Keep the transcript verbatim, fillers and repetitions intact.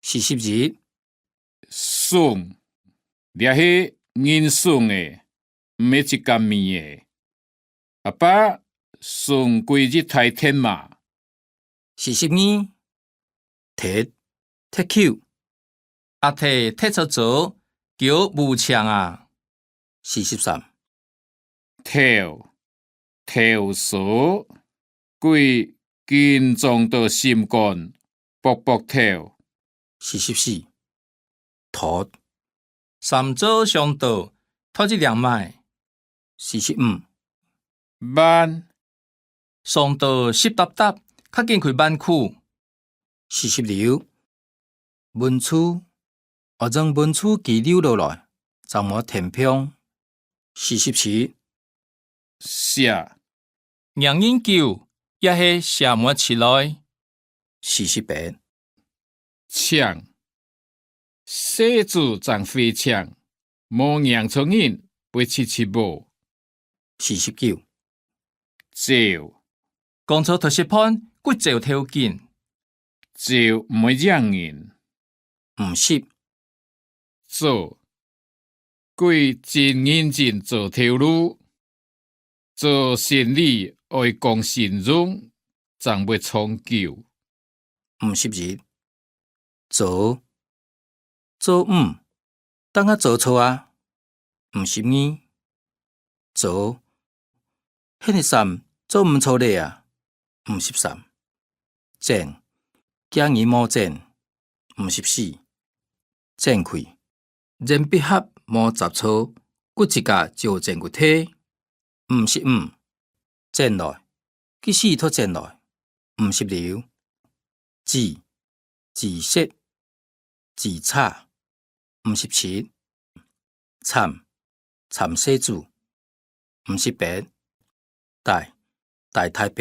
四十一，送，這係人送个，毋係自家買个。阿爸送歸一台鐵馬。四十二，踢，踢球。阿弟踢著棗，噭烏青啊。四十三， 投，投訴，歸緊撞到心肝，噗噗敨。四十四，脫，衫做傷著，脫一領買。四十五，挽，傷著濕答答，較緊去挽褲。四十六， 文書，愛將文書寄留落來，正無添放。四十七，寫，䀴恁久，也係寫無出來。四十八，請，細子正會請，無䀴著人會直直無。四十九，走，講著讀書伴，骨走頭緊。 走毋會贏人。五十，做，歸真認真做頭路，做生理愛講信用，正會長久。五十一，做，做毋， 當下做錯啊。五十二，做，歇一站做毋著咧啊。五十三，整，驚人無整。五十四，整開，鉛筆盒無接著，骨自家就整骨忒。 五十五，剪來，佢死都剪來。五十六，止，止蝕，止差。五十七，參，參細子。五十八，大，大大伯。